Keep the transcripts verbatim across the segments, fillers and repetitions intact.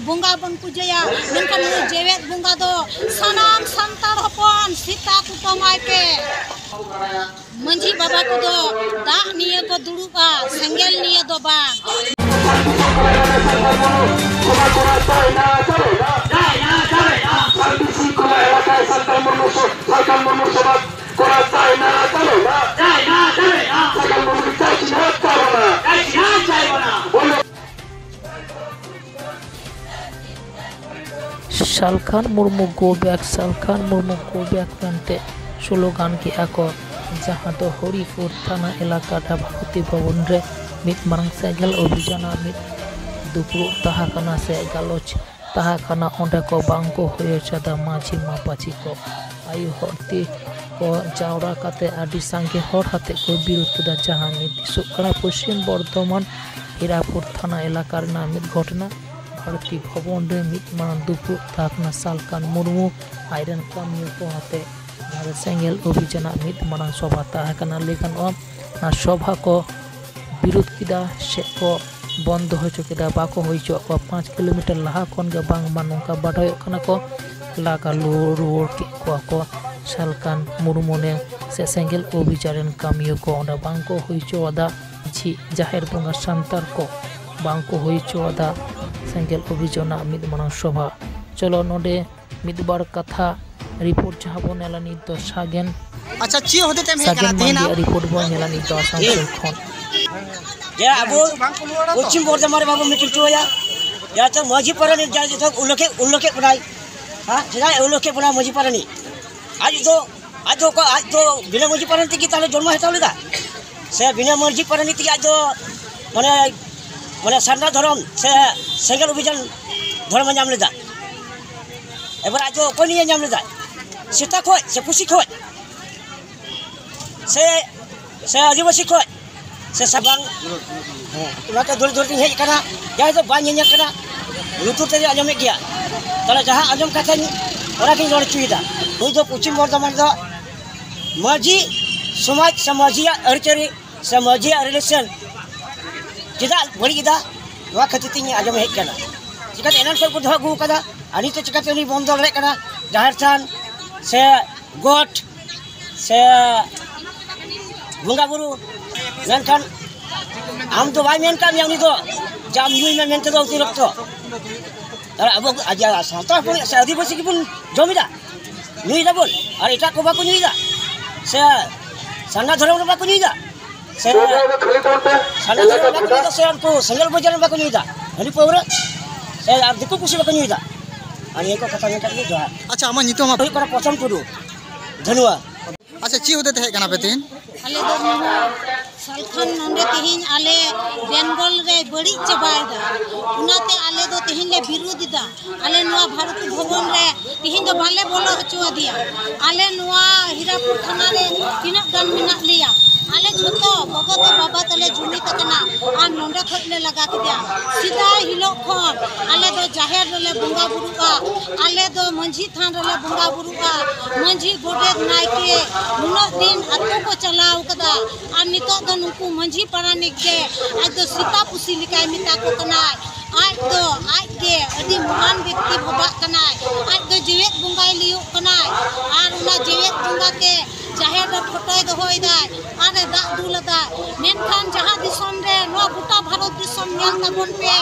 ᱵᱚᱸᱜᱟ ᱵᱚᱱ ᱯᱩᱡᱟᱹᱭᱟ, ᱢᱮᱱᱠᱷᱟᱱ ᱱᱩᱭ ᱡᱮᱣᱮᱫ ᱵᱚᱸᱜᱟ ᱫᱚ ᱥᱟᱱᱟᱢ ᱥᱟᱱᱛᱟᱲ ᱦᱚᱯᱚᱱ ᱥᱮᱛᱟ ᱠᱩᱴᱟᱹᱢᱟᱭ ᱯᱮ᱾ ᱢᱟᱹᱡᱷᱤ ᱵᱟᱵᱟ ᱠᱚᱫᱚ ᱫᱟᱜ ᱱᱤᱭᱮ ᱠᱚ ᱫᱩᱲᱩᱵᱼᱟ, ᱥᱮᱸᱜᱮᱞ ᱱᱤᱭᱮ ᱫᱚ ᱵᱟᱝ᱾ Salkhan Murmu go back, Salkhan Murmu go back ᱢᱮᱱᱛᱮ ᱥᱞᱳᱜᱟᱱ ᱠᱮᱜᱼᱟ ᱠᱚ, ᱡᱟᱦᱟᱸ ᱫᱚ ᱦᱚᱨᱤᱯᱩᱨ ᱛᱷᱟᱱᱟ ᱮᱞᱟᱠᱟ ᱨᱮ ᱵᱷᱟᱨᱚᱛᱤ ᱵᱷᱚᱵᱚᱱ ᱨᱮ ᱢᱤᱫ ᱢᱟᱨᱟᱝ ᱥᱮᱸᱜᱮᱞ ᱚᱵᱷᱤᱡᱟᱱᱟᱜ ᱢᱤᱫ ᱫᱩᱯᱲᱩᱵ ᱛᱟᱦᱮᱸ ᱠᱟᱱᱟ ᱥᱮ ᱜᱟᱞᱚᱪ ᱛᱟᱦᱮᱸ ᱠᱟᱱᱟ᱾ ᱚᱸᱰᱮ ᱠᱚ ᱵᱟᱝ ᱠᱚ ᱦᱩᱭ ᱦᱚᱪᱚᱭᱮᱫᱟ ᱢᱟᱹᱡᱷᱤ ᱢᱟᱯᱟᱡᱷᱤ ᱠᱚ᱾ ᱟᱭᱳ ᱦᱚᱲ ᱛᱮ ᱠᱚ ᱡᱟᱣᱨᱟ ᱠᱟᱛᱮ ᱟᱹᱰᱤ ᱥᱟᱸᱜᱮ ᱦᱚᱲ ᱟᱛᱮ ᱠᱚ ᱵᱤᱨᱳᱫ ᱠᱮᱫᱟ, ᱡᱟᱦᱟᱸ ᱱᱤᱛ ᱫᱤᱥᱚᱜ ᱠᱟᱱᱟ ᱯᱚᱥᱪᱤᱢ ᱵᱚᱨᱫᱷᱚᱢᱟᱱ ᱦᱤᱨᱟᱯᱩᱨ ᱛᱷᱟᱱᱟ ᱮᱞᱟᱠᱟ ᱨᱮᱱᱟᱜ ᱢᱤᱫ ᱜᱷᱚᱴᱚᱱᱟ᱾ ᱵᱷᱟᱨᱚᱛᱤ ᱵᱷᱚᱵᱚᱱ ᱨᱮ ᱢᱤᱫ ᱢᱟᱨᱟᱝ ᱫᱩᱯᱲᱩᱵ ᱛᱟᱦᱮᱸ ᱠᱟᱱᱟ ᱥᱟᱞᱠᱷᱟᱱ ᱢᱩᱨᱢᱩ ᱟᱡᱨᱮᱱ ᱠᱟᱹᱢᱤᱭᱟᱹ ᱠᱚ ᱟᱛᱮ, ᱡᱟᱦᱟᱸ ᱨᱮ ᱥᱮᱸᱜᱮᱞ ᱚᱵᱷᱤᱡᱟᱱᱟᱜ ᱢᱤᱫ ᱢᱟᱨᱟᱝ ᱥᱚᱵᱷᱟ ᱛᱟᱦᱮᱸ ᱠᱟᱱᱟ᱾ ᱞᱟᱹᱭ ᱜᱟᱱᱚᱜᱼᱟ, ᱚᱱᱟ ᱥᱚᱵᱷᱟ ᱠᱚ ᱵᱤᱨᱳᱫ ᱠᱮᱫᱟ ᱥᱮ ᱠᱚ ᱵᱚᱱᱫᱚ ᱦᱚᱪᱚ ᱠᱮᱫᱟ, ᱵᱟᱠᱚ ᱦᱩᱭ ᱦᱚᱪᱚᱣᱟᱜ ᱠᱚᱣᱟ᱾ ᱯᱟᱸᱪ ᱠᱤᱞᱳᱢᱤᱴᱟᱨ ᱞᱟᱦᱟ ᱠᱷᱚᱱ ᱜᱮ ᱵᱟᱝᱢᱟ ᱱᱚᱝᱠᱟ ᱵᱟᱰᱟᱭᱚᱜ ᱠᱟᱱᱟ ᱠᱚ ᱞᱟᱜᱟ ᱞᱩ-, ᱨᱩᱣᱟᱹᱲ ᱠᱮᱫ ᱠᱚᱣᱟ ᱠᱚ ᱥᱟᱞᱠᱷᱟᱱ ᱢᱩᱨᱢᱩ ᱨᱮᱱ ᱥᱮ ᱥᱮᱸᱜᱮᱞ ᱚᱵᱷᱤᱡᱟᱱ ᱨᱮᱱ ᱠᱟᱹᱢᱤᱭᱟᱹ ᱠᱚ᱾ ᱚᱸᱰᱮ ᱵᱟᱝ ᱠᱚ ᱦᱩᱭ ᱦᱚᱪᱚᱣᱟᱫᱟ ᱡᱷᱤᱡ ᱡᱟᱦᱮᱨ ᱵᱚᱸᱜᱟ ᱥᱟᱱᱛᱟᱲ ᱠᱚ, ᱵᱟᱝ ᱠᱚ ᱦᱩᱭ ᱦᱚᱪᱚᱣᱟᱫᱟ ᱥᱮᱸᱜᱮᱞ ᱚᱵᱷᱤᱡᱟᱱᱟᱜ ᱢᱤᱫ ᱢᱟᱨᱟᱝ ᱥᱚᱵᱷᱟ᱾ ᱪᱚᱞᱚ ᱱᱚᱰᱮ ᱢᱤᱫ ᱵᱟᱨ ᱠᱟᱛᱷᱟ ᱨᱤᱯᱳᱨᱴ ᱡᱟᱦᱟᱸ ᱵᱚᱱ ᱧᱮᱞᱟ ᱱᱤᱛ ᱫᱚ ᱥᱟᱜᱮᱱ, ᱟᱪᱪᱷᱟ, ᱪᱮᱫ ᱦᱚᱛᱮ ᱛᱮᱢ ᱦᱮᱡ ᱥᱟᱜᱮᱱ ᱠᱟᱱᱟ ᱛᱮᱦᱮᱧ? ᱢᱟᱱᱰᱤᱭᱟᱜ ᱨᱤᱯᱳᱨᱴ ᱵᱚᱱ ᱧᱮᱞᱟ ᱱᱤᱛ ᱫᱚ ᱟᱥᱟᱱᱥᱳᱞ ᱠᱷᱚᱱ᱾ ᱡᱮ ᱟᱵᱚ ᱯᱚᱥᱪᱤᱢ ᱵᱚᱨᱫᱷᱚᱢᱟᱱ ᱨᱮ ᱵᱟᱵᱚ ᱢᱤᱴᱤᱝ ᱦᱚᱪᱚᱭᱟ, ᱡᱟᱦᱟᱸ ᱛᱚ ᱢᱟᱹᱡᱷᱤ ᱯᱟᱨᱟᱱᱤᱠ ᱡᱟᱦᱟᱸ ᱡᱚᱛᱚ ᱩᱞᱞᱮᱠᱷᱮ, ᱩᱞᱞᱮᱠᱷᱮᱫ ᱵᱚᱱᱟᱭ, ᱦᱮᱸ, ᱪᱮᱫᱟᱜ ᱩᱞᱞᱮᱠᱷᱮᱫ ᱵᱚᱱᱟ ᱢᱟᱹᱡᱷᱤ ᱯᱟᱨᱟᱱᱤᱠ? ᱟᱡ ᱫᱚ, ᱟᱡ ᱫᱚ ᱚᱠᱟ, ᱟᱡ ᱫᱚ ᱵᱤᱱᱟᱹ ᱢᱟᱹᱡᱷᱤ ᱯᱟᱨᱟᱱᱤᱠ ᱛᱮᱜᱮ ᱛᱟᱦᱚᱞᱮ ᱡᱚᱱᱢᱚ ᱦᱟᱛᱟᱣ ᱞᱮᱫᱟ? ᱥᱮ ᱵᱤᱱᱟᱹ ᱢᱟᱹᱡᱷᱤ ᱯᱟᱨᱟᱱᱤᱠ ᱛᱮᱜᱮ ᱟᱡ ᱫᱚ ᱢᱟᱱᱮ, ᱢᱟᱱᱮ ᱥᱟᱨᱱᱟ ᱫᱷᱚᱨᱚᱢ ᱥᱮ ᱥᱮᱸᱜᱮᱞ ᱚᱵᱷᱤᱡᱟᱱ ᱫᱷᱚᱨᱚᱢᱮ ᱧᱟᱢ ᱞᱮᱫᱟ? ᱮᱵᱟᱨ ᱟᱡ ᱫᱚ ᱚᱠᱚᱭ ᱱᱤᱭᱮ ᱧᱟᱢ ᱞᱮᱫᱟ? ᱥᱮᱛᱟ ᱠᱷᱚᱡ ᱥᱮ ᱯᱩᱥᱤ ᱠᱷᱚᱡ? ᱥᱮ, ᱥᱮ ᱟᱹᱫᱤᱵᱟᱹᱥᱤ ᱠᱷᱚᱡ? ᱥᱮ ᱥᱟᱵᱟᱝ? ᱦᱮᱸ, ᱚᱱᱟᱛᱮ ᱫᱩᱲᱩᱵ ᱫᱩᱲᱩᱵ ᱤᱧ ᱦᱮᱡ ᱟᱠᱟᱱᱟ᱾ ᱡᱟᱦᱟᱸᱭ ᱫᱚ ᱵᱟᱭ ᱧᱮᱧᱮᱞ ᱠᱟᱱᱟ, ᱞᱩᱛᱩᱨ ᱛᱮ ᱟᱸᱡᱚᱢᱮᱫ ᱜᱮᱭᱟ᱾ ᱛᱟᱦᱚᱞᱮ ᱡᱟᱦᱟᱸ ᱟᱸᱡᱚᱢ ᱠᱟᱛᱷᱟᱧ, ᱚᱱᱟᱜᱤᱧ ᱨᱚᱲ ᱦᱚᱪᱚᱭᱮᱫᱟ᱾ ᱱᱩᱭ ᱫᱚ ᱯᱚᱪᱷᱤᱢ ᱵᱚᱨᱫᱷᱚᱢᱟᱱ ᱨᱮᱫᱚ ᱢᱟᱹᱡᱷᱤ ᱥᱚᱢᱟᱡᱽ ᱥᱮ ᱢᱟᱹᱡᱷᱤᱭᱟᱜ ᱟᱹᱨᱤᱪᱟᱹᱞᱤ ᱥᱮ ᱢᱟᱹᱡᱷᱤᱭᱟᱜ relation ᱪᱮᱫᱟᱜ ᱵᱟᱹᱲᱤᱡ ᱮᱫᱟ, ᱱᱚᱣᱟ ᱠᱷᱟᱹᱛᱤᱨ ᱛᱮ ᱤᱧ ᱟᱸᱡᱚᱢ ᱦᱮᱡ ᱟᱠᱟᱱᱟ᱾ ᱪᱤᱠᱟᱹᱛᱮ ᱮᱱᱟᱱ ᱠᱷᱚᱱ ᱠᱚ ᱫᱚᱦᱚ ᱟᱹᱜᱩ ᱟᱠᱟᱫᱟ, ᱟᱨ ᱱᱤᱛᱚᱜ ᱪᱤᱠᱟᱹᱛᱮ ᱩᱱᱤ ᱵᱚᱱᱫᱚ ᱫᱟᱲᱮᱭᱟᱜ ᱠᱟᱱᱟ? ᱡᱟᱦᱮᱨ ᱛᱷᱟᱱ ᱥᱮ ᱜᱚᱴ ᱥᱮ ᱵᱚᱸᱜᱟ ᱵᱩᱨᱩ, ᱢᱮᱱᱠᱷᱟᱱ ᱟᱢ ᱫᱚ ᱵᱟᱭ ᱢᱮᱱ ᱠᱟᱜ ᱢᱮᱭᱟ ᱩᱱᱤ ᱫᱚ ᱡᱮ ᱟᱢ ᱧᱩᱭ ᱢᱮ ᱢᱮᱱᱛᱮ ᱫᱚ ᱩᱛᱩ ᱨᱚᱠᱛᱚ᱾ ᱛᱟᱦᱞᱮ ᱟᱵᱚ ᱟᱡ-, ᱥᱟᱱᱛᱟᱲ ᱦᱚᱯᱚᱱ ᱥᱮ ᱟᱹᱫᱤᱵᱟᱹᱥᱤ ᱜᱮᱵᱚᱱ ᱡᱚᱢ ᱮᱫᱟ, ᱧᱩᱭ ᱫᱟᱵᱚᱱ, ᱟᱨ ᱮᱴᱟᱜ ᱠᱚ ᱵᱟᱠᱚ ᱧᱩᱭ ᱫᱟ, ᱥᱮ ᱥᱟᱨᱱᱟ ᱫᱷᱚᱨᱚᱢ ᱨᱮ ᱵᱟᱠᱚ ᱧᱩᱭ ᱫᱟ, ᱥᱮ ᱥᱟᱨᱱᱟ ᱫᱷᱚᱨᱚᱢ ᱨᱮ ᱵᱟᱠᱚ ᱧᱩᱭ ᱫᱟ, ᱥᱮ ᱩᱱᱠᱩ ᱥᱮᱸᱜᱮᱞ ᱵᱚᱡᱷᱟ ᱨᱮ ᱵᱟᱠᱚ ᱧᱩᱭ ᱫᱟ, ᱦᱟᱺᱰᱤ ᱯᱟᱹᱣᱨᱟᱹ, ᱥᱮ ᱟᱨ ᱫᱤᱠᱩ ᱯᱩᱥᱤ ᱵᱟᱠᱚ ᱧᱩᱭ ᱫᱟ᱾ ᱟᱨ ᱱᱤᱭᱟᱹ ᱠᱚ ᱠᱟᱛᱷᱟ ᱢᱮᱱ ᱠᱟᱛᱮ ᱜᱮ ᱡᱚᱦᱟᱨ᱾ ᱟᱪᱪᱷᱟ, ᱟᱢᱟᱜ ᱧᱩᱛᱩᱢ? ᱟᱢ ᱦᱩᱭᱩᱜ ᱠᱟᱱᱟ ᱯᱨᱚᱥᱚᱱ ᱴᱩᱰᱩ, ᱫᱷᱟᱹᱱᱩᱣᱟ᱾ ᱟᱪᱪᱷᱟ, ᱪᱮᱫ ᱦᱚᱛᱮ ᱛᱮ ᱦᱮᱡ ᱠᱟᱱᱟ ᱯᱮ ᱛᱮᱦᱮᱧ? ᱟᱞᱮ ᱫᱚ ᱱᱚᱣᱟ ᱥᱟᱞᱠᱷᱟᱱ ᱱᱚᱰᱮ ᱛᱮᱦᱮᱧ ᱟᱞᱮ ᱵᱮᱝᱜᱚᱞ ᱨᱮ ᱵᱟᱹᱲᱤᱡ ᱪᱟᱵᱟᱭᱮᱫᱟ, ᱚᱱᱟᱛᱮ ᱟᱞᱮ ᱫᱚ ᱛᱮᱦᱮᱧ ᱞᱮ ᱵᱤᱨᱩᱫᱷ ᱮᱫᱟ᱾ ᱟᱞᱮ ᱱᱚᱣᱟ ᱵᱷᱟᱨᱚᱛᱤ ᱵᱷᱚᱵᱚᱱ ᱨᱮ ᱛᱮᱦᱮᱧ ᱫᱚ ᱵᱟᱞᱮ ᱵᱚᱞᱚ ᱦᱚᱪᱚ ᱟᱫᱮᱭᱟ᱾ ᱟᱞᱮ ᱱᱚᱣᱟ ᱦᱤᱨᱟᱯᱩᱨ ᱛᱷᱟᱱᱟ ᱨᱮ ᱛᱤᱱᱟᱹᱜ ᱜᱟᱱ ᱢᱮᱱᱟᱜ ᱞᱮᱭᱟ, ᱟᱞᱮ ᱡᱷᱚᱛᱚ ᱜᱚᱜᱚ ᱛᱮ ᱵᱟᱵᱟ ᱛᱮᱞᱮ ᱡᱩᱢᱤᱫ ᱟᱠᱟᱱᱟ ᱟᱨ ᱱᱚᱰᱮ ᱠᱷᱚᱡ ᱞᱮ ᱞᱟᱜᱟ ᱠᱮᱫᱮᱭᱟ᱾ ᱥᱮᱫᱟᱭ ᱦᱤᱞᱳᱜ ᱠᱷᱚᱱ ᱟᱞᱮ ᱫᱚ ᱡᱟᱦᱮᱨ ᱨᱮᱞᱮ ᱵᱚᱸᱜᱟ ᱵᱩᱨᱩᱜᱼᱟ, ᱟᱞᱮ ᱫᱚ ᱢᱟᱹᱡᱷᱤ ᱛᱷᱟᱱ ᱨᱮᱞᱮ ᱵᱚᱸᱜᱟ ᱵᱩᱨᱩᱜᱼᱟ, ᱢᱟᱹᱡᱷᱤ ᱜᱚᱰᱮᱛ ᱱᱟᱭᱠᱮ ᱱᱩᱱᱟᱹᱜ ᱫᱤᱱ ᱟᱹᱛᱩ ᱠᱚ ᱪᱟᱞᱟᱣ ᱠᱟᱫᱟ, ᱟᱨ ᱱᱤᱛᱚᱜ ᱫᱚ ᱱᱩᱠᱩ ᱢᱟᱹᱡᱷᱤ ᱯᱟᱨᱟᱱᱤᱠ ᱜᱮ ᱟᱡ ᱫᱚ ᱥᱮᱛᱟ ᱯᱩᱥᱤ ᱞᱮᱠᱟᱭ ᱢᱮᱛᱟ ᱠᱚ ᱠᱟᱱᱟᱭ᱾ ᱟᱡ ᱫᱚ ᱟᱡ ᱜᱮ ᱟᱹᱰᱤ ᱢᱚᱦᱟᱱ ᱵᱮᱠᱛᱤ ᱵᱷᱟᱵᱟᱜ ᱠᱟᱱᱟᱭ, ᱟᱡ ᱫᱚ ᱡᱮᱣᱮᱫ ᱵᱚᱸᱜᱟᱭ ᱞᱟᱹᱭᱚᱜ ᱠᱟᱱᱟᱭ, ᱟᱨ ᱚᱱᱟ ᱡᱮᱣᱮᱫ ᱵᱚᱸᱜᱟ ᱛᱮ ᱡᱟᱦᱮᱨ ᱨᱮ ᱯᱷᱳᱴᱳᱭ ᱫᱚᱦᱚᱭᱮᱫᱟᱭ ᱟᱨ ᱮ ᱫᱟᱜ ᱫᱩᱞ ᱟᱫᱟᱭ᱾ ᱢᱮᱱᱠᱷᱟᱱ ᱡᱟᱦᱟᱸ ᱫᱤᱥᱚᱢ ᱨᱮ, ᱱᱚᱣᱟ ᱜᱚᱴᱟ ᱵᱷᱟᱨᱚᱛ ᱫᱤᱥᱚᱢ ᱧᱮᱞ ᱛᱟᱵᱚᱱ ᱯᱮ,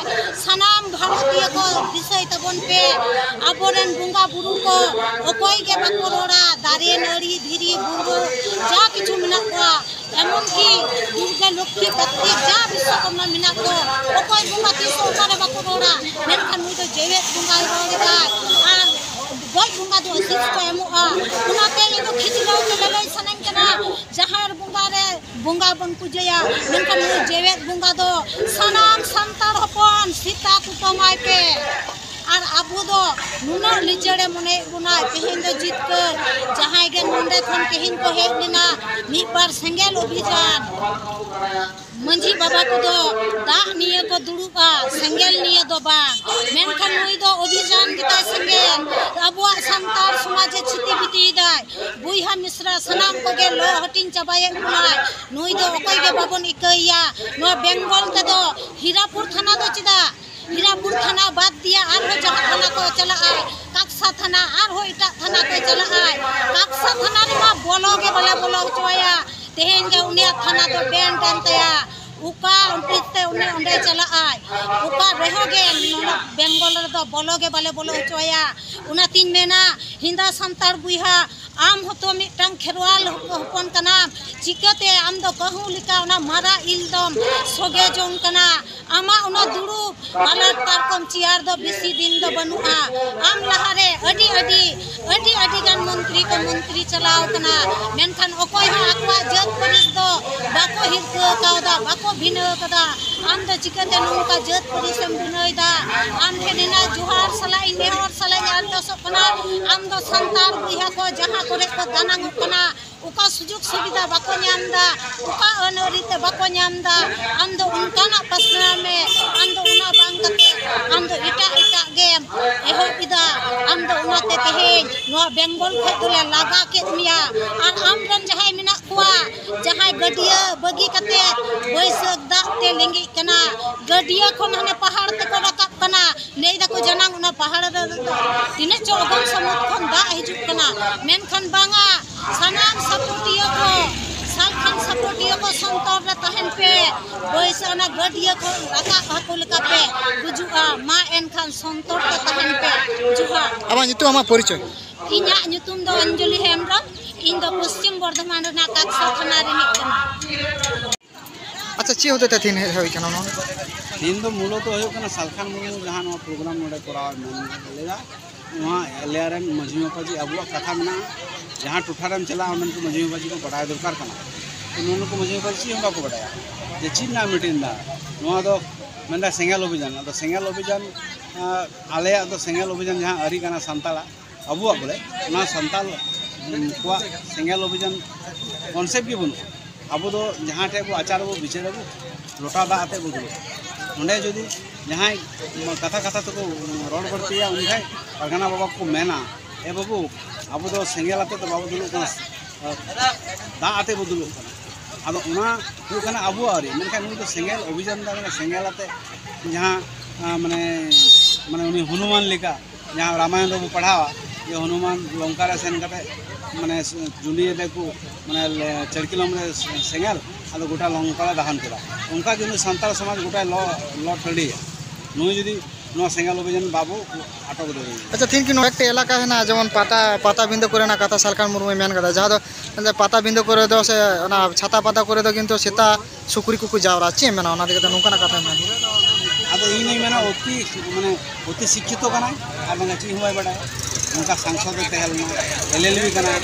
ᱥᱟᱱᱟᱢ ᱵᱷᱟᱨᱚᱛᱤᱭᱟᱹ ᱠᱚ ᱫᱤᱥᱟᱹᱭ ᱛᱟᱵᱚᱱ ᱯᱮ, ᱟᱵᱚᱨᱮᱱ ᱵᱚᱸᱜᱟ ᱵᱩᱨᱩ ᱠᱚ ᱚᱠᱚᱭ ᱜᱮ ᱵᱟᱠᱚ ᱨᱚᱲᱟ᱾ ᱫᱟᱨᱮ ᱱᱟᱹᱲᱤ ᱫᱷᱤᱨᱤ ᱵᱩᱨᱩ ᱡᱟ ᱠᱤᱪᱷᱩ ᱢᱮᱱᱟᱜ ᱠᱚᱣᱟ, ᱮᱢᱚᱱ ᱠᱤ ᱫᱩᱨᱜᱟᱹ ᱞᱚᱠᱠᱷᱤ ᱠᱟᱨᱛᱤᱠ ᱡᱟ ᱵᱤᱥᱥᱚᱠᱚᱨᱢᱟ ᱢᱮᱱᱟᱜ ᱠᱚ, ᱚᱠᱚᱭ ᱵᱚᱸᱜᱟ ᱛᱤᱥ ᱦᱚᱸ ᱚᱠᱟᱨᱮ ᱵᱟᱠᱚ ᱨᱚᱲᱟ, ᱢᱮᱱᱠᱷᱟᱱ ᱱᱩᱭ ᱫᱚ ᱡᱮᱣᱮᱫ ᱵᱚᱸᱜᱟᱭ ᱨᱚᱲ ᱮᱫᱟᱭ᱾ ᱟᱨ ᱜᱚᱡ ᱵᱚᱸᱜᱟ ᱫᱚ ᱟᱹᱥᱤᱥ ᱠᱚ ᱮᱢᱚᱜᱼᱟ᱾ ᱚᱱᱟᱛᱮ ᱤᱧ ᱫᱚ ᱠᱷᱤᱡᱞᱟᱹᱣ ᱛᱮ ᱞᱟᱹᱞᱟᱹᱭ ᱥᱟᱱᱟᱧ ᱠᱟᱱᱟ, ᱡᱟᱦᱮᱨ ᱵᱚᱸᱜᱟ ᱨᱮ ᱵᱚᱸᱜᱟ ᱵᱚᱱ ᱯᱩᱡᱟᱹᱭᱟ, ᱢᱮᱱᱠᱷᱟᱱ ᱱᱩᱭ ᱡᱮᱣᱮᱫ ᱵᱚᱸᱜᱟ ᱫᱚ ᱥᱟᱱᱟᱢ ᱥᱟᱱᱛᱟᱲ ᱦᱚᱯᱚᱱ ᱥᱮᱛᱟ ᱠᱩᱴᱟᱹᱢᱟᱭ ᱯᱮ᱾ ᱟᱨ ᱟᱵᱚ ᱫᱚ ᱱᱩᱱᱟᱹᱜ ᱞᱤᱪᱟᱹᱲᱮ ᱢᱚᱱᱮᱭᱮᱫ ᱵᱚᱱᱟ, ᱛᱮᱦᱮᱧ ᱫᱚ ᱡᱤᱛᱠᱟᱹᱨ᱾ ᱡᱟᱦᱟᱸᱭ ᱜᱮ ᱱᱚᱰᱮ ᱠᱷᱚᱱ ᱛᱮᱦᱮᱧ ᱠᱚ ᱦᱮᱡ ᱞᱮᱱᱟ, ᱢᱤᱫ ᱵᱟᱨ ᱥᱮᱸᱜᱮᱞ ᱚᱵᱷᱤᱡᱟᱱ, ᱢᱟᱹᱡᱷᱤ ᱵᱟᱵᱟ ᱠᱚᱫᱚ ᱫᱟᱜ ᱱᱤᱭᱟᱹ ᱠᱚ ᱫᱩᱲᱩᱵᱼᱟ, ᱥᱮᱸᱜᱮᱞ ᱱᱤᱭᱟᱹ ᱫᱚ ᱵᱟᱝ᱾ ᱢᱮᱱᱠᱷᱟᱱ ᱱᱩᱭ ᱫᱚ ᱚᱵᱷᱤᱡᱟᱱ ᱠᱮᱫᱟᱭ ᱥᱮᱸᱜᱮᱞ, ᱟᱵᱚᱣᱟᱜ ᱥᱟᱱᱛᱟᱲ ᱥᱚᱢᱟᱡᱽ ᱮ ᱪᱷᱤᱛᱤ ᱵᱤᱛᱤᱭᱮᱫᱟᱭ᱾ ᱵᱚᱭᱦᱟ ᱢᱤᱥᱨᱟ ᱥᱟᱱᱟᱢ ᱠᱚᱜᱮ ᱞᱚ ᱦᱟᱹᱴᱤᱧ ᱪᱟᱵᱟᱭᱮᱫ ᱵᱚᱱᱟᱭ᱾ ᱱᱩᱭ ᱫᱚ ᱚᱠᱚᱭ ᱜᱮ ᱵᱟᱵᱚᱱ ᱤᱠᱟᱹᱭᱮᱭᱟ᱾ ᱱᱚᱣᱟ ᱵᱮᱝᱜᱚᱞ ᱛᱮᱫᱚ ᱦᱤᱨᱟᱯᱩᱨ ᱛᱷᱟᱱᱟ ᱫᱚ ᱪᱮᱫᱟᱜ? ᱦᱤᱨᱟᱯᱩᱨ ᱚᱱᱟ ᱵᱟᱫ ᱫᱤᱭᱟ ᱟᱨᱦᱚᱸ ᱡᱟᱦᱟᱸ ᱛᱷᱟᱱᱟ ᱠᱚ ᱪᱟᱞᱟᱜᱼᱟᱭ, ᱠᱟᱠᱥᱟ ᱛᱷᱟᱱᱟ, ᱟᱨᱦᱚᱸ ᱮᱴᱟᱜ ᱛᱷᱟᱱᱟ ᱠᱚ ᱪᱟᱞᱟᱜᱼᱟᱭ, ᱠᱟᱠᱥᱟ ᱛᱷᱟᱱᱟ ᱨᱮᱢᱟ ᱵᱚᱞᱚ ᱜᱮ ᱵᱟᱞᱮ ᱵᱚᱞᱚ ᱦᱚᱪᱚᱣᱟᱭᱟ᱾ ᱛᱮᱦᱮᱧ ᱜᱮ ᱩᱱᱤᱭᱟᱜ ᱛᱷᱟᱱᱟ ᱫᱚ ᱵᱮᱱ ᱮᱱ ᱛᱟᱭᱟ᱾ ᱚᱠᱟ ᱚᱯᱷᱤᱥ ᱛᱮ ᱩᱱᱤ ᱚᱸᱰᱮ ᱪᱟᱞᱟᱜᱼᱟᱭ, ᱚᱠᱟ ᱨᱮᱦᱚᱸ ᱜᱮ ᱱᱚᱰᱮ ᱵᱮᱝᱜᱚᱞ ᱨᱮᱫᱚ ᱵᱚᱞᱚ ᱜᱮ ᱵᱟᱞᱮ ᱵᱚᱞᱚ ᱦᱚᱪᱚᱣᱟᱭᱟ᱾ ᱚᱱᱟᱛᱤᱧ ᱢᱮᱱᱟ, ᱦᱤᱸᱫᱟ ᱥᱟᱱᱛᱟᱲ ᱵᱚᱭᱦᱟ, ᱟᱢ ᱦᱚᱸᱛᱚ ᱢᱤᱫᱴᱟᱝ ᱠᱷᱮᱨᱣᱟᱞ ᱦᱚᱯᱚᱱ ᱠᱟᱱᱟᱢ᱾ ᱪᱤᱠᱟᱹᱛᱮ ᱟᱢ ᱫᱚ ᱠᱟᱹᱦᱩ ᱞᱮᱠᱟ ᱚᱱᱟ ᱢᱟᱨᱟᱜ ᱤᱞ ᱫᱚᱢ ᱥᱚᱜᱮ ᱡᱚᱝ ᱠᱟᱱᱟ? ᱟᱢᱟᱜ ᱚᱱᱟ ᱫᱩᱲᱩᱵ ᱯᱟᱞᱟᱴ ᱯᱟᱨᱠᱚᱢ ᱪᱮᱭᱟᱨ ᱫᱚ ᱵᱮᱥᱤ ᱫᱤᱱ ᱫᱚ ᱵᱟᱹᱱᱩᱜᱼᱟ᱾ ᱟᱢ ᱞᱟᱦᱟᱨᱮ ᱟᱹᱰᱤ, ᱟᱹᱰᱤ, ᱟᱹᱰᱤ, ᱟᱹᱰᱤ ᱜᱟᱱ ᱢᱚᱱᱛᱨᱤ ᱠᱚ ᱢᱚᱱᱛᱨᱤ ᱪᱟᱞᱟᱣ ᱠᱟᱱᱟ, ᱢᱮᱱᱠᱷᱟᱱ ᱚᱠᱚᱭ ᱦᱚᱸ ᱟᱠᱚᱣᱟᱜ ᱡᱟᱹᱛ ᱯᱟᱹᱨᱤᱥ ᱫᱚ ᱵᱟᱠᱚ ᱦᱤᱨᱠᱟᱹ ᱠᱟᱣᱫᱟ, ᱵᱟᱠᱚ ᱵᱷᱤᱱᱟᱹ ᱠᱟᱫᱟ᱾ ᱟᱢ ᱫᱚ ᱪᱤᱠᱟᱹᱛᱮ ᱱᱚᱝᱠᱟ ᱡᱟᱹᱛ ᱯᱟᱹᱨᱤᱥ ᱮᱢ ᱵᱷᱤᱱᱟᱹᱭᱮᱫᱟ? ᱟᱢ ᱴᱷᱮᱱ ᱤᱧᱟᱹᱜ ᱡᱚᱦᱟᱨ ᱥᱟᱞᱟᱜ ᱤᱧ ᱱᱮᱦᱚᱨ ᱥᱟᱞᱟᱜ ᱤᱧ ᱟᱨᱫᱟᱥᱚᱜ ᱠᱟᱱᱟ, ᱟᱢ ᱫᱚ ᱥᱟᱱᱛᱟᱲ ᱵᱚᱭᱦᱟ ᱠᱚ ᱡᱟᱦᱟᱸ ᱠᱚᱨᱮ ᱠᱚ ᱫᱟᱱᱟᱝᱚᱜ ᱠᱟᱱᱟ, ᱚᱠᱟ ᱥᱩᱡᱳᱜᱽ ᱥᱩᱵᱤᱫᱷᱟ ᱵᱟᱠᱚ ᱧᱟᱢ ᱮᱫᱟ, ᱚᱠᱟ ᱟᱹᱱ ᱟᱹᱨᱤ ᱛᱮ ᱵᱟᱠᱚ ᱧᱟᱢ ᱮᱫᱟ, ᱟᱢ ᱫᱚ ᱚᱱᱠᱟᱱᱟᱜ ᱯᱟᱥᱱᱟᱣ ᱢᱮ᱾ ᱟᱢ ᱫᱚ ᱚᱱᱟ ᱵᱟᱝ ᱠᱟᱛᱮ ᱟᱢ ᱫᱚ ᱮᱴᱟᱜ ᱮᱴᱟᱜ ᱜᱮᱢ ᱮᱦᱚᱵ ᱮᱫᱟ᱾ ᱟᱢ ᱫᱚ ᱚᱱᱟᱛᱮ ᱛᱮᱦᱮᱧ ᱱᱚᱣᱟ ᱵᱮᱝᱜᱚᱞ ᱠᱷᱚᱱ ᱫᱚᱞᱮ ᱞᱟᱜᱟ ᱠᱮᱫ ᱢᱮᱭᱟ᱾ ᱟᱨ ᱟᱢ ᱨᱮᱱ ᱡᱟᱦᱟᱸᱭ ᱢᱮᱱᱟᱜ ᱠᱚᱣᱟ, ᱡᱟᱦᱟᱸᱭ ᱜᱟᱹᱰᱭᱟᱹ ᱵᱟᱹᱜᱤ ᱠᱟᱛᱮ ᱵᱟᱹᱭᱥᱟᱹᱠᱷ ᱫᱟᱜ ᱛᱮ ᱞᱤᱸᱜᱤᱜ ᱠᱟᱱᱟ, ᱜᱟᱹᱰᱭᱟᱹ ᱠᱷᱚᱱ ᱦᱟᱱᱮ ᱯᱟᱦᱟᱲ ᱛᱮᱠᱚ ᱨᱟᱠᱟᱵ ᱠᱟᱱᱟ, ᱞᱟᱹᱭ ᱫᱟᱠᱚ ᱡᱟᱱᱟᱝ ᱚᱱᱟ ᱯᱟᱦᱟᱲ ᱨᱮ ᱛᱤᱱᱟᱹᱜ ᱪᱚ ᱚᱜᱚᱢ ᱥᱟᱹᱢᱩᱫ ᱠᱷᱚᱱ ᱫᱟᱜ ᱦᱤᱡᱩᱜ ᱠᱟᱱᱟ, ᱢᱮᱱᱠᱷᱟᱱ ᱵᱟᱝᱟ, ᱥᱟᱱᱟᱢ ᱥᱟᱯᱚᱴᱤᱭᱟᱹ ᱠᱚ, ᱥᱟᱞᱠᱷᱟᱱ ᱥᱟᱯᱚᱴᱤᱭᱟᱹ ᱠᱚ ᱥᱚᱱᱛᱚᱨ ᱨᱮ ᱛᱟᱦᱮᱱ ᱯᱮ᱾ ᱵᱟᱹᱭᱥᱟᱹ ᱚᱱᱟ ᱜᱟᱹᱰᱭᱟᱹ ᱠᱷᱚᱱ ᱨᱟᱠᱟᱵ ᱦᱟᱹᱠᱩ ᱞᱮᱠᱟ ᱯᱮ ᱜᱩᱡᱩᱜᱼᱟ᱾ ᱢᱟ ᱮᱱᱠᱷᱟᱱ ᱥᱚᱱᱛᱚᱨ ᱛᱮ ᱛᱟᱦᱮᱱ ᱯᱮ᱾ ᱡᱚᱦᱟᱨ᱾ ᱟᱢᱟᱜ ᱧᱩᱛᱩᱢ, ᱟᱢᱟᱜ ᱯᱚᱨᱤᱪᱚᱭ? ᱤᱧᱟᱜ ᱧᱩᱛᱩᱢ ᱫᱚ ᱚᱧᱡᱚᱞᱤ ᱦᱮᱢᱵᱨᱚᱢ᱾ ᱤᱧ ᱫᱚ ᱯᱚᱥᱪᱤᱢ ᱵᱚᱨᱫᱷᱚᱢᱟᱱ ᱨᱮᱱᱟᱜ ᱠᱟᱠᱥᱟ ᱛᱷᱟᱱᱟ ᱨᱤᱱᱤᱡ ᱠᱟᱱᱟ᱾ ᱟᱪᱪᱷᱟ, ᱪᱮᱫ ᱦᱚᱛᱮ ᱛᱮ ᱛᱮᱦᱮᱧ ᱦᱮᱡ ᱦᱩᱭ ᱠᱟᱱᱟ ᱱᱚᱣᱟ? ᱛᱮᱦᱮᱧ ᱫᱚ ᱢᱩᱞᱚᱛᱚ ᱦᱩᱭᱩᱜ ᱠᱟᱱᱟ ᱥᱟᱞᱠᱷᱟᱱ ᱢᱩᱨᱢᱩ ᱡᱟᱦᱟᱸ ᱱᱚᱣᱟ ᱯᱨᱳᱜᱨᱟᱢ ᱱᱚᱰᱮ ᱠᱚᱨᱟᱣ ᱢᱮᱱ ᱞᱮᱫᱟ, ᱱᱚᱣᱟ ᱮᱞᱮᱭᱟ ᱨᱮᱱ ᱢᱟᱹᱡᱷᱤ ᱢᱟᱯᱟᱡᱤ ᱟᱵᱚᱣᱟᱜ ᱠᱟᱛᱷᱟ ᱢᱮᱱᱟᱜᱼᱟ, ᱡᱟᱦᱟᱸ ᱴᱚᱴᱷᱟ ᱨᱮᱢ ᱪᱟᱞᱟᱜᱼᱟ ᱚᱸᱰᱮᱱ ᱠᱚ ᱢᱟᱹᱡᱷᱤ ᱢᱟᱯᱟᱡᱤ ᱠᱚ ᱵᱟᱰᱟᱭ ᱫᱚᱨᱠᱟᱨ ᱠᱟᱱᱟ᱾ ᱛᱚ ᱱᱩᱱᱩ ᱠᱚ ᱢᱟᱹᱡᱷᱤ ᱢᱟᱯᱟᱡᱤ ᱪᱮᱫ ᱦᱚᱸ ᱵᱟᱠᱚ ᱵᱟᱰᱟᱭᱟ ᱡᱮ ᱪᱮᱫ ᱨᱮᱱᱟᱜ ᱢᱤᱴᱤᱝ ᱫᱟ᱾ ᱱᱚᱣᱟ ᱫᱚ ᱢᱮᱱᱫᱟ ᱥᱮᱸᱜᱮᱞ ᱚᱵᱷᱤᱡᱟᱱ, ᱟᱫᱚ ᱥᱮᱸᱜᱮᱞ ᱚᱵᱷᱤᱡᱟᱱ, ᱟᱸ, ᱟᱞᱮᱭᱟᱜ ᱫᱚ ᱥᱮᱸᱜᱮᱞ ᱚᱵᱷᱤᱡᱟᱱ ᱡᱟᱦᱟᱸ ᱟᱹᱨᱤ ᱠᱟᱱᱟ ᱥᱟᱱᱛᱟᱲᱟᱜ, ᱟᱵᱚᱣᱟᱜ ᱵᱚᱞᱮ, ᱚᱱᱟ ᱥᱟᱱᱛᱟᱲ, ᱩᱢ, ᱠᱚᱣᱟᱜ ᱥᱮᱸᱜᱮᱞ ᱚᱵᱷᱤᱡᱟᱱ ᱠᱚᱱᱥᱮᱯᱴ ᱜᱮ ᱵᱟᱹᱱᱩᱜᱼᱟ᱾ ᱟᱵᱚ ᱫᱚ ᱡᱟᱦᱟᱸ ᱴᱷᱮᱡ ᱵᱚ ᱟᱪᱟᱨ ᱟᱵᱚ, ᱵᱤᱪᱟᱹᱨ ᱟᱵᱚ, ᱞᱚᱴᱟ ᱫᱟᱜ ᱟᱛᱮ ᱵᱚ ᱫᱩᱲᱩᱵᱼᱟ᱾ ᱚᱸᱰᱮ ᱡᱩᱫᱤ ᱡᱟᱦᱟᱸᱭ ᱠᱟᱛᱷᱟ ᱠᱟᱛᱷᱟ ᱛᱮᱠᱚ ᱨᱚᱲ ᱵᱟᱹᱲᱛᱤᱭᱟ, ᱩᱱ ᱡᱚᱠᱷᱟᱡ ᱯᱟᱨᱜᱟᱱᱟ ᱵᱟᱵᱟ ᱠᱚ ᱢᱮᱱᱟ, "ᱮ ᱵᱟᱹᱵᱩ, ᱟᱵᱚ ᱫᱚ ᱥᱮᱸᱜᱮᱞ ᱟᱛᱮ ᱫᱚ ᱵᱟᱵᱚ ᱫᱩᱲᱩᱵ ᱠᱟᱱᱟ, ᱫᱟᱜ ᱟᱛᱮ ᱵᱚ ᱫᱩᱲᱩᱵ ᱠᱟᱱᱟ᱾" ᱟᱫᱚ ᱚᱱᱟ ᱦᱩᱭᱩᱜ ᱠᱟᱱᱟ ᱟᱵᱚᱣᱟᱜ ᱟᱹᱨᱤ, ᱢᱮᱱᱠᱷᱟᱱ ᱱᱩᱭ ᱫᱚ ᱥᱮᱸᱜᱮᱞ ᱚᱵᱷᱤᱡᱟᱱ ᱫᱚ, ᱢᱟᱱᱮ ᱥᱮᱸᱜᱮᱞ ᱟᱛᱮ ᱡᱟᱦᱟᱸ ᱟᱸ, ᱢᱟᱱᱮ, ᱢᱟᱱᱮ ᱩᱱᱤ ᱦᱚᱱᱩᱢᱟᱱ ᱞᱮᱠᱟ, ᱡᱟᱦᱟᱸ ᱨᱟᱢᱟᱭᱚᱱ ᱨᱮᱵᱚ ᱯᱟᱲᱦᱟᱣᱟ, ᱡᱮ ᱦᱚᱱᱩᱢᱟᱱ ᱞᱚᱝᱠᱟ ᱨᱮ ᱥᱮᱱ ᱠᱟᱛᱮ, ᱢᱟᱱᱮ, ᱡᱩᱞᱤᱭᱮᱫᱮ ᱠᱚ, ᱢᱟᱱᱮ, ᱞᱮ-, ᱪᱟᱹᱲᱠᱤᱞᱚᱢ ᱨᱮ ᱥᱮᱸᱜᱮᱞ, ᱟᱫᱚ ᱜᱚᱴᱟ ᱞᱚᱝᱠᱟ ᱨᱮ ᱫᱟᱦᱟᱱ ᱠᱮᱫᱟ᱾ ᱚᱱᱠᱟ ᱜᱮ ᱩᱱᱤ ᱥᱟᱱᱛᱟᱲ ᱥᱚᱢᱟᱡᱽ ᱜᱚᱴᱟᱭ ᱞᱚ, ᱞᱚ ᱴᱟᱺᱰᱤᱭᱟ᱾ ᱱᱩᱭ ᱡᱩᱫᱤ ᱱᱚᱣᱟ ᱥᱮᱸᱜᱮᱞ ᱚᱵᱷᱤᱡᱟᱱ ᱵᱟᱵᱚ ᱟᱴᱚᱠ ᱫᱟᱲᱮᱭᱟᱭᱟ᱾ ᱟᱪᱪᱷᱟ, ᱛᱤᱦᱤᱧ ᱠᱤ ᱱᱚᱣᱟ ᱮᱠᱴᱟ ᱮᱞᱟᱠᱟ ᱦᱮᱱᱟᱜᱼᱟ, ᱡᱮᱢᱚᱱ ᱯᱟᱛᱟ, ᱯᱟᱛᱟᱵᱤᱸᱫᱟᱹ ᱠᱚᱨᱮᱱᱟᱜ ᱠᱟᱛᱷᱟ ᱥᱟᱞᱠᱷᱟᱱ ᱢᱩᱨᱢᱩᱭ ᱢᱮᱱ ᱠᱟᱫᱟ, ᱡᱟᱦᱟᱸ ᱫᱚ ᱯᱟᱛᱟᱵᱤᱸᱫᱟᱹ ᱠᱚᱨᱮ ᱫᱚ ᱥᱮ ᱚᱱᱟ ᱪᱷᱟᱛᱟ ᱯᱟᱛᱟ ᱠᱚᱨᱮ ᱫᱚ ᱠᱤᱱᱛᱩ ᱥᱮᱛᱟ ᱥᱩᱠᱨᱤ ᱠᱚᱠᱚ ᱡᱟᱣᱨᱟ, ᱪᱮᱫ ᱮᱢ ᱢᱮᱱᱟ ᱚᱱᱟ ᱤᱫᱤ ᱠᱟᱛᱮ? ᱱᱚᱝᱠᱟᱱᱟᱜ ᱠᱟᱛᱷᱟᱭ ᱢᱮᱱ᱾ ᱟᱫᱚ ᱤᱧ ᱫᱚᱧ ᱢᱮᱱᱟ, ᱚᱛᱤ, ᱢᱟᱱᱮ, ᱚᱛᱤ ᱥᱤᱠᱠᱷᱤᱛᱚ ᱠᱟᱱᱟᱭ ᱟᱨ ᱵᱟᱝ ᱪᱮᱫ ᱦᱚᱸ ᱵᱟᱭ ᱵᱟᱰᱟᱭᱟ᱾ ᱱᱚᱝᱠᱟ ᱥᱟᱝᱥᱚᱫ ᱮ ᱛᱟᱦᱮᱸ ᱞᱮᱱᱟ, ᱮᱞ ᱮᱞ ᱵᱤ ᱠᱟᱱᱟᱭ,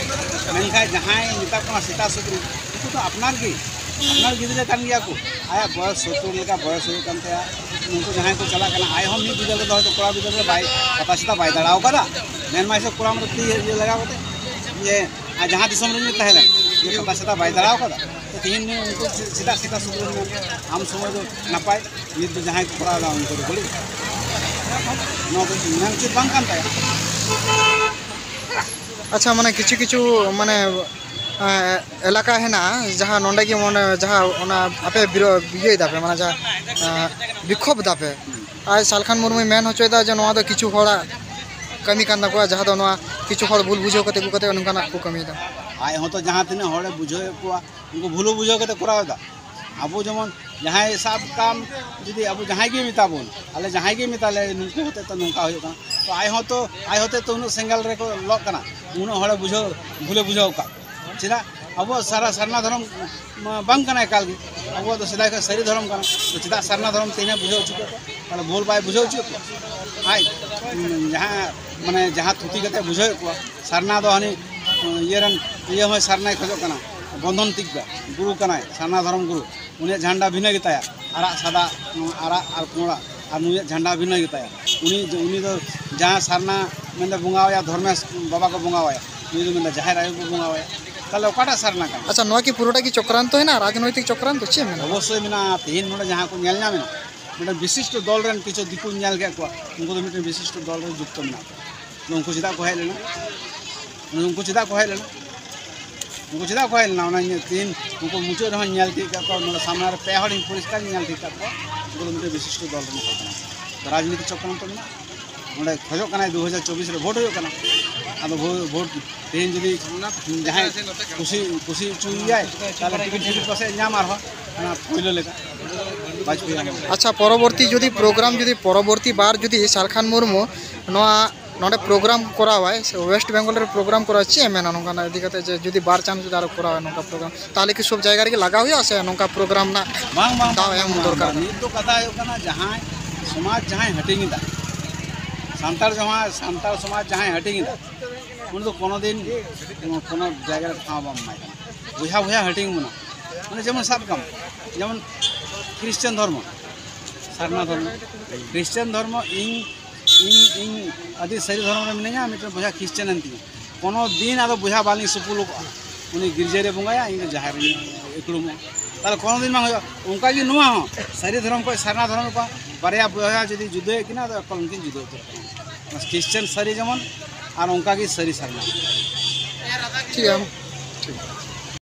ᱢᱮᱱᱠᱷᱟᱱ ᱡᱟᱦᱟᱸᱭ ᱢᱮᱛᱟ ᱠᱚ ᱠᱟᱱᱟ ᱥᱮᱛᱟ ᱥᱩᱠᱨᱤ, ᱩᱱᱠᱩ ᱫᱚ ᱟᱯᱱᱟᱨ ᱜᱮ, ᱟᱯᱱᱟᱨ ᱜᱤᱫᱽᱨᱟᱹ ᱠᱟᱱ ᱜᱮᱭᱟ ᱠᱚ᱾ ᱟᱭᱟᱜ ᱵᱚᱭᱚᱥ ᱥᱚᱛᱛᱚᱨ ᱞᱮᱠᱟ ᱵᱚᱭᱚᱥ ᱦᱩᱭᱩᱜ ᱠᱟᱱ ᱛᱟᱭᱟ᱾ ᱩᱱᱠᱩ ᱡᱟᱦᱟᱸᱭ ᱠᱚ ᱪᱟᱞᱟᱜ ᱠᱟᱱᱟ, ᱟᱡ ᱦᱚᱸ ᱢᱤᱫ ᱵᱤᱫᱟᱹᱞ ᱨᱮᱫᱚ ᱦᱚᱭᱛᱳ ᱠᱚᱲᱟ ᱵᱤᱫᱟᱹᱞ ᱨᱮ ᱵᱟᱭ ᱯᱟᱛᱟ ᱪᱷᱟᱛᱟ ᱵᱟᱭ ᱫᱟᱬᱟᱣ ᱠᱟᱫᱟ, ᱢᱮᱱ ᱢᱟᱭ ᱥᱮ ᱠᱚᱲᱟ ᱢᱚᱛᱚ ᱛᱤ ᱤᱭᱟᱹ ᱞᱟᱜᱟᱣ ᱠᱟᱛᱮ, ᱡᱮ ᱟᱨ ᱡᱟᱦᱟᱸ ᱫᱤᱥᱚᱢ ᱨᱮ ᱛᱟᱦᱮᱸ ᱞᱮᱱ, ᱡᱮ ᱯᱟᱛᱟ ᱪᱷᱟᱛᱟ ᱵᱟᱭ ᱫᱟᱬᱟᱣ ᱠᱟᱫᱟ, ᱛᱚ ᱛᱮᱦᱮᱧ ᱱᱩᱭ ᱩᱱᱠᱩ ᱪᱮᱫᱟᱜ ᱥᱮᱛᱟ ᱥᱩᱠᱨᱤ ᱢᱮᱱ? ᱟᱢ ᱥᱚᱢᱚᱭ ᱫᱚ ᱱᱟᱯᱟᱭ, ᱱᱤᱛ ᱫᱚ ᱡᱟᱦᱟᱸᱭ ᱠᱚ ᱠᱚᱨᱟᱣ ᱮᱫᱟ ᱩᱱᱠᱩ ᱫᱚ ᱵᱟᱹᱲᱤᱡ, ᱱᱚᱣᱟ ᱫᱚ ᱢᱮᱱ ᱩᱪᱤᱛ ᱵᱟᱝ ᱠᱟᱱ ᱛᱟᱭᱟ᱾ ᱟᱪᱪᱷᱟ, ᱢᱟᱱᱮ ᱠᱤᱪᱷᱩ ᱠᱤᱪᱷᱩ ᱢᱟᱱᱮ, ᱮᱸ, ᱮᱞᱟᱠᱟ ᱦᱮᱱᱟᱜᱼᱟ, ᱡᱟᱦᱟᱸ ᱱᱚᱸᱰᱮ ᱜᱮ ᱢᱟᱱᱮ ᱡᱟᱦᱟᱸ ᱚᱱᱟ ᱟᱯᱮ ᱵᱤᱨᱳ-, ᱤᱭᱟᱹᱭ ᱫᱟᱯᱮ, ᱢᱟᱱᱮ ᱡᱟᱦᱟᱸ, ᱮᱸ, ᱵᱤᱠᱠᱷᱳᱵ ᱫᱟᱯᱮ᱾ ᱟᱨ ᱥᱟᱞᱠᱷᱟᱱ ᱢᱩᱨᱢᱩᱭ ᱢᱮᱱ ᱦᱚᱪᱚᱭᱮᱫᱟ ᱡᱮ ᱱᱚᱣᱟ ᱫᱚ ᱠᱤᱪᱷᱩ ᱦᱚᱲᱟᱜ ᱠᱟᱹᱢᱤ ᱠᱟᱱ ᱛᱟᱠᱚᱣᱟ, ᱡᱟᱦᱟᱸ ᱫᱚ ᱱᱚᱣᱟ ᱠᱤᱪᱷᱩ ᱦᱚᱲ ᱵᱷᱩᱞ ᱵᱩᱡᱷᱟᱹᱣ ᱠᱟᱛᱮ ᱠᱚ ᱠᱟᱛᱮ ᱱᱚᱝᱠᱟᱱᱟᱜ ᱠᱚ ᱠᱟᱹᱢᱤᱭᱮᱫᱟ᱾ ᱟᱡ ᱦᱚᱸᱛᱚ ᱡᱟᱦᱟᱸ ᱛᱤᱱᱟᱹᱜ ᱦᱚᱲᱮ ᱵᱩᱡᱷᱟᱹᱣᱮᱫ ᱠᱚᱣᱟ, ᱩᱱᱠᱩ ᱵᱷᱩᱞ ᱵᱩᱡᱷᱟᱹᱣ ᱠᱟᱛᱮ ᱠᱚᱨᱟᱣ ᱮᱫᱟ᱾ ᱟᱵᱚ ᱡᱮᱢᱚᱱ ᱡᱟᱦᱟᱸᱭ ᱥᱟᱵ ᱠᱟᱢ, ᱡᱩᱫᱤ ᱟᱵᱚ ᱡᱟᱦᱟᱸᱭ ᱜᱮ ᱢᱮᱛᱟ ᱵᱚᱱ, ᱟᱞᱮ ᱡᱟᱦᱟᱸᱭ ᱜᱮ ᱢᱮᱛᱟ ᱞᱮ, ᱱᱩᱠᱩ ᱦᱚᱛᱮ ᱛᱮ ᱱᱚᱝᱠᱟ ᱦᱩᱭᱩᱜ ᱠᱟᱱᱟ, ᱛᱚ ᱟᱡ ᱦᱚᱸᱛᱚ, ᱟᱡ ᱦᱚᱛᱮ ᱛᱮ ᱩᱱᱟᱹᱜ ᱥᱮᱸᱜᱮᱞ ᱨᱮᱠᱚ ᱞᱚᱜ ᱠᱟᱱᱟ, ᱩᱱᱟᱹᱜ ᱦᱚᱲᱮ ᱵᱩᱡᱷᱟᱹᱣ, ᱵᱷᱩᱞᱮ ᱵᱩᱡᱷᱟᱹᱣ ᱟᱠᱟᱫ ᱠᱚᱣᱟ᱾ ᱪᱮᱫᱟᱜ? ᱟᱵᱚ ᱥᱟᱨᱟ ᱥᱟᱨᱱᱟ ᱫᱷᱚᱨᱚᱢ ᱢᱟ ᱵᱟᱝ ᱠᱟᱱᱟ ᱮᱠᱟᱞ ᱜᱮ, ᱟᱵᱚᱣᱟᱜ ᱫᱚ ᱥᱮᱫᱟᱭ ᱠᱷᱚᱱ ᱥᱟᱹᱨᱤ ᱫᱷᱚᱨᱚᱢ ᱠᱟᱱᱟ᱾ ᱛᱚ ᱪᱮᱫᱟᱜ ᱥᱟᱨᱱᱟ ᱫᱷᱚᱨᱚᱢ ᱛᱮᱦᱮᱧ ᱵᱩᱡᱷᱟᱹᱣ ᱦᱚᱪᱚ ᱠᱮᱫ ᱠᱚᱣᱟ? ᱛᱟᱦᱚᱞᱮ ᱵᱷᱩᱞ ᱵᱟᱭ ᱵᱩᱡᱷᱟᱹᱣ ᱦᱚᱪᱚᱭᱮᱫ ᱠᱚᱣᱟ᱾ ᱟᱡ, ᱩᱸ, ᱡᱟᱦᱟᱸ, ᱢᱟᱱᱮ, ᱡᱟᱦᱟᱸ ᱛᱷᱩᱛᱤ ᱠᱟᱛᱮ ᱵᱩᱡᱷᱟᱹᱣᱮᱫ ᱠᱚᱣᱟ, ᱥᱟᱨᱱᱟ ᱫᱚ ᱦᱟᱹᱱᱤ, ᱩᱸ, ᱤᱭᱟᱹ ᱨᱮᱱ, ᱤᱭᱟᱹ ᱦᱚᱸᱭ ᱥᱟᱨᱱᱟᱭ ᱠᱷᱚᱡᱚᱜ ᱠᱟᱱᱟ, ᱵᱚᱱᱫᱷᱚᱱ ᱛᱤᱠ ᱫᱚ ᱜᱩᱨᱩ ᱠᱟᱱᱟᱭ, ᱥᱟᱨᱱᱟ ᱫᱷᱚᱨᱚᱢ ᱜᱩᱨᱩ᱾ ᱩᱱᱤᱭᱟᱜ ᱡᱷᱟᱱᱰᱟ ᱵᱷᱤᱱᱟᱹ ᱜᱮᱛᱟᱭᱟ, ᱟᱨᱟᱜ ᱥᱟᱫᱟ, ᱩᱸ, ᱟᱨᱟᱜ ᱟᱨ ᱯᱩᱸᱲᱟᱜ, ᱟᱨ ᱱᱩᱭᱟᱜ ᱡᱷᱟᱱᱰᱟ ᱵᱷᱤᱱᱟᱹ ᱜᱮᱛᱟᱭᱟ᱾ ᱩᱱᱤ, ᱩᱱᱤ ᱫᱚ ᱡᱟᱦᱟᱸ ᱥᱟᱨᱱᱟ ᱢᱮᱱᱫᱚ ᱵᱚᱸᱜᱟᱣᱟᱭᱟ, ᱫᱷᱚᱨᱢᱮᱥ ᱵᱟᱵᱟ ᱠᱚ ᱵᱚᱸᱜᱟᱣᱟᱭᱟ, ᱱᱩᱭ ᱫᱚ ᱢᱮᱱᱫᱟ ᱡᱟᱦᱮᱨ ᱟᱭᱳ ᱠᱚ ᱵᱚᱸᱜᱟᱣᱟᱭᱟ᱾ ᱛᱟᱦᱚᱞᱮ ᱚᱠᱟᱴᱟᱜ ᱥᱟᱨᱱᱟ ᱠᱟᱱᱟ? ᱟᱪᱪᱷᱟ, ᱱᱚᱣᱟ ᱠᱤ ᱯᱩᱨᱟᱹᱴᱟ ᱜᱮ ᱪᱚᱠᱨᱟᱱᱛᱚ ᱦᱮᱱᱟᱜᱼᱟ, ᱨᱟᱡᱽᱱᱳᱭᱛᱤᱠ ᱪᱚᱠᱨᱟᱱᱛᱚ, ᱪᱮᱫ ᱢᱮᱱᱟᱜᱼᱟ? ᱚᱵᱚᱥᱥᱳᱭ ᱢᱮᱱᱟᱜᱼᱟ᱾ ᱛᱮᱦᱮᱧ ᱱᱚᱰᱮ ᱡᱟᱦᱟᱸ ᱠᱚ ᱧᱮᱞ ᱧᱟᱢ ᱮᱱᱟ, ᱢᱤᱫᱴᱮᱱ ᱵᱤᱥᱤᱥᱴᱚ ᱫᱚᱞ ᱨᱮᱱ ᱠᱤᱪᱷᱩ ᱫᱤᱠᱩᱧ ᱧᱮᱞ ᱠᱮᱫ ᱠᱚᱣᱟ, ᱩᱱᱠᱩ ᱫᱚ ᱢᱤᱫᱴᱮᱱ ᱵᱤᱥᱤᱥᱴᱚ ᱫᱚᱞ ᱨᱮ ᱡᱩᱠᱛᱚ ᱢᱮᱱᱟᱜ ᱠᱚᱣᱟ᱾ ᱩᱱᱠᱩ ᱪᱮᱫᱟᱜ ᱠᱚ ᱦᱮᱡ ᱞᱮᱱᱟ? ᱩᱱᱠᱩ ᱪᱮᱫᱟᱜ ᱠᱚ ᱦᱮᱡ ᱞᱮᱱᱟ? ᱩᱱᱠᱩ ᱪᱮᱫᱟᱜ ᱠᱚ ᱦᱮᱡ ᱞᱮᱱᱟ? ᱚᱱᱟ ᱤᱧᱟᱹᱜ ᱛᱮᱦᱮᱧ ᱩᱱᱠᱩ ᱢᱩᱪᱟᱹᱫ ᱨᱮᱦᱚᱸᱧ ᱧᱮᱞ ᱛᱤᱭᱳᱜ ᱠᱮᱫ ᱠᱚᱣᱟ, ᱱᱚᱰᱮ ᱥᱟᱢᱱᱟ ᱨᱮ ᱯᱮ ᱦᱚᱲᱤᱧ ᱯᱚᱨᱤᱥᱠᱟᱨᱤᱧ ᱧᱮᱞ ᱴᱷᱤᱠ ᱠᱮᱫ ᱠᱚᱣᱟ, ᱩᱱᱠᱩ ᱫᱚ ᱢᱤᱫᱴᱮᱱ ᱵᱤᱥᱤᱥᱴᱚ ᱫᱚᱞ ᱨᱮᱱ ᱦᱚᱲ ᱠᱟᱱᱟ ᱠᱚ᱾ ᱨᱟᱡᱽᱱᱤᱛᱤ ᱪᱚᱠᱨᱟᱱᱛᱚ ᱢᱮᱱᱟᱜᱼᱟ᱾ ᱚᱸᱰᱮ ᱠᱷᱚᱡᱚᱜ ᱠᱟᱱᱟᱭ ᱫᱩ ᱦᱟᱡᱟᱨ ᱪᱚᱵᱵᱤᱥ ᱨᱮ ᱵᱷᱳᱴ ᱦᱩᱭᱩᱜ ᱠᱟᱱᱟ᱾ ᱟᱫᱚ ᱵᱷᱳ- ᱵᱷᱳᱴ ᱛᱮᱦᱮᱧ ᱡᱩᱫᱤ ᱡᱟᱦᱟᱸᱭ ᱠᱩᱥᱤ ᱠᱩᱥᱤ ᱦᱚᱪᱚᱭᱮᱭᱟᱭ, ᱛᱟᱦᱚᱞᱮ ᱴᱤᱠᱤᱴ ᱴᱤᱠᱤᱴ ᱯᱟᱥᱮᱡ ᱧᱟᱢ ᱟᱨᱦᱚᱸ ᱚᱱᱟ ᱯᱳᱭᱞᱳ ᱞᱮᱠᱟ ᱵᱟᱡᱽᱯᱮᱭᱤ ᱟᱢᱚᱞ᱾ ᱟᱪᱪᱷᱟ, ᱯᱚᱨᱚᱵᱚᱨᱛᱤ ᱡᱩᱫᱤ ᱯᱨᱳᱜᱨᱟᱢ ᱡᱩᱫᱤ ᱯᱚᱨᱚᱵᱚᱨᱛᱤ ᱵᱟᱨ ᱡᱩᱫᱤ ᱥᱟᱞᱠᱷᱟᱱ ᱢᱩᱨᱢᱩ ᱱᱚᱣᱟ ᱱᱚᱰᱮ ᱯᱨᱳᱜᱨᱟᱢ ᱠᱚᱨᱟᱣᱟᱭ, ᱥᱮ ᱳᱭᱮᱥᱴ ᱵᱮᱝᱜᱚᱞ ᱨᱮ ᱯᱨᱳᱜᱨᱟᱢ ᱠᱚᱨᱟᱣᱟ, ᱪᱮᱫ ᱮᱢ ᱢᱮᱱᱟ ᱱᱚᱝᱠᱟᱱᱟᱜ ᱤᱫᱤ ᱠᱟᱛᱮ ᱡᱮ ᱡᱩᱫᱤ ᱵᱟᱨ ᱪᱟᱱᱥ ᱡᱩᱫᱤ ᱟᱨᱚ ᱠᱚᱨᱟᱣᱟ ᱱᱚᱝᱠᱟ ᱯᱨᱳᱜᱨᱟᱢ, ᱛᱟᱦᱚᱞᱮ ᱠᱤ ᱥᱚᱵ ᱡᱟᱭᱜᱟ ᱨᱮᱜᱮ ᱞᱟᱜᱟᱣ ᱦᱩᱭᱩᱜᱼᱟ ᱥᱮ ᱱᱚᱝᱠᱟ ᱯᱨᱳᱜᱨᱟᱢ ᱨᱮᱱᱟᱜ ᱵᱟᱝ, ᱵᱟᱝ, ᱫᱟᱣ ᱵᱟᱝ, ᱮᱢ ᱵᱟᱝ, ᱫᱚᱨᱠᱟᱨ ᱵᱟᱝ᱾ ᱠᱟᱱᱟ? ᱱᱤᱛ ᱫᱚ ᱠᱟᱛᱷᱟ ᱦᱩᱭᱩᱜ ᱠᱟᱱᱟ, ᱡᱟᱦᱟᱸᱭ ᱥᱚᱢᱟᱡᱽ ᱡᱟᱦᱟᱸᱭ ᱦᱟᱹᱴᱤᱧ ᱮᱫᱟ, ᱥᱟᱱᱛᱟᱲ ᱡᱟᱦᱟᱸ, ᱥᱟᱱᱛᱟᱲ ᱥᱚᱢᱟᱡᱽ ᱡᱟᱦᱟᱸᱭ ᱦᱟᱹᱴᱤᱧ ᱮᱫᱟ, ᱩᱱᱤ ᱫᱚ ᱠᱳᱱᱳ ᱫᱤᱱ ᱠᱳᱱᱳ ᱡᱟᱭᱜᱟ ᱨᱮ ᱴᱷᱟᱶ ᱵᱟᱢ ᱮᱢᱟᱭ ᱠᱟᱱᱟ᱾ ᱵᱚᱭᱦᱟ ᱵᱚᱭᱦᱟ ᱦᱟᱹᱴᱤᱧ ᱵᱚᱱᱟ, ᱢᱟᱱᱮ ᱡᱮᱢᱚᱱ ᱥᱟᱵ ᱠᱟᱢ, ᱡᱮᱢᱚᱱ ᱠᱷᱨᱤᱥᱪᱟᱱ ᱫᱷᱚᱨᱢᱚ, ᱥᱟᱨᱱᱟ ᱫᱷᱚᱨᱢᱚ, ᱠᱷᱨᱤᱥᱪᱟᱱ ᱫᱷᱚᱨᱢᱚ, ᱤᱧ, ᱤᱧ, ᱤᱧ ᱟᱹᱰᱤ ᱥᱟᱹᱨᱤ ᱫᱷᱚᱨᱚᱢ ᱨᱮ ᱢᱤᱱᱟᱹᱧᱟ, ᱢᱤᱫᱴᱮᱱ ᱵᱚᱭᱦᱟ ᱠᱷᱨᱤᱥᱪᱟᱱ ᱮᱱ ᱛᱤᱧᱟ, ᱠᱳᱱᱳ ᱫᱤᱱ ᱟᱫᱚ ᱵᱚᱭᱦᱟ ᱵᱟᱞᱤᱧ ᱥᱩᱯᱩᱞᱚᱜᱼᱟ᱾ ᱩᱱᱤ ᱜᱤᱨᱡᱟᱹ ᱨᱮ ᱵᱚᱸᱜᱟᱭᱟ, ᱤᱧ ᱫᱚ ᱡᱟᱦᱮᱨ ᱨᱤᱧ ᱤᱠᱲᱩᱢᱚᱜᱼᱟ᱾ ᱛᱟᱦᱚᱞᱮ ᱠᱳᱱᱳ ᱫᱤᱱ ᱵᱟᱝ ᱦᱩᱭᱩᱜᱼᱟ᱾ ᱚᱱᱠᱟ ᱜᱮ ᱱᱚᱣᱟ ᱦᱚᱸ, ᱥᱟᱹᱨᱤ ᱫᱷᱚᱨᱚᱢ ᱠᱷᱚᱱ ᱥᱟᱨᱱᱟ ᱫᱷᱚᱨᱚᱢ ᱨᱮᱠᱚ ᱵᱟᱨᱭᱟ ᱵᱚᱭᱦᱟ ᱡᱩᱫᱤ ᱡᱩᱫᱟᱹᱭᱮᱫ ᱠᱤᱱᱟ, ᱟᱫᱚ ᱮᱠᱟᱞ ᱩᱱᱠᱤᱱ ᱡᱩᱫᱟᱹ ᱩᱛᱟᱹᱨ ᱠᱤᱱᱟ᱾ ᱠᱷᱨᱤᱥᱪᱟᱱ ᱥᱟᱹᱨᱤ ᱡᱮᱢᱚᱱ ᱟᱨ ᱚᱱᱠᱟ ᱜᱮ ᱥᱟᱹᱨᱤ ᱥᱟᱨᱱᱟ᱾ ᱴᱷᱤᱠ ᱜᱮᱭᱟ, ᱴᱷᱤᱠ᱾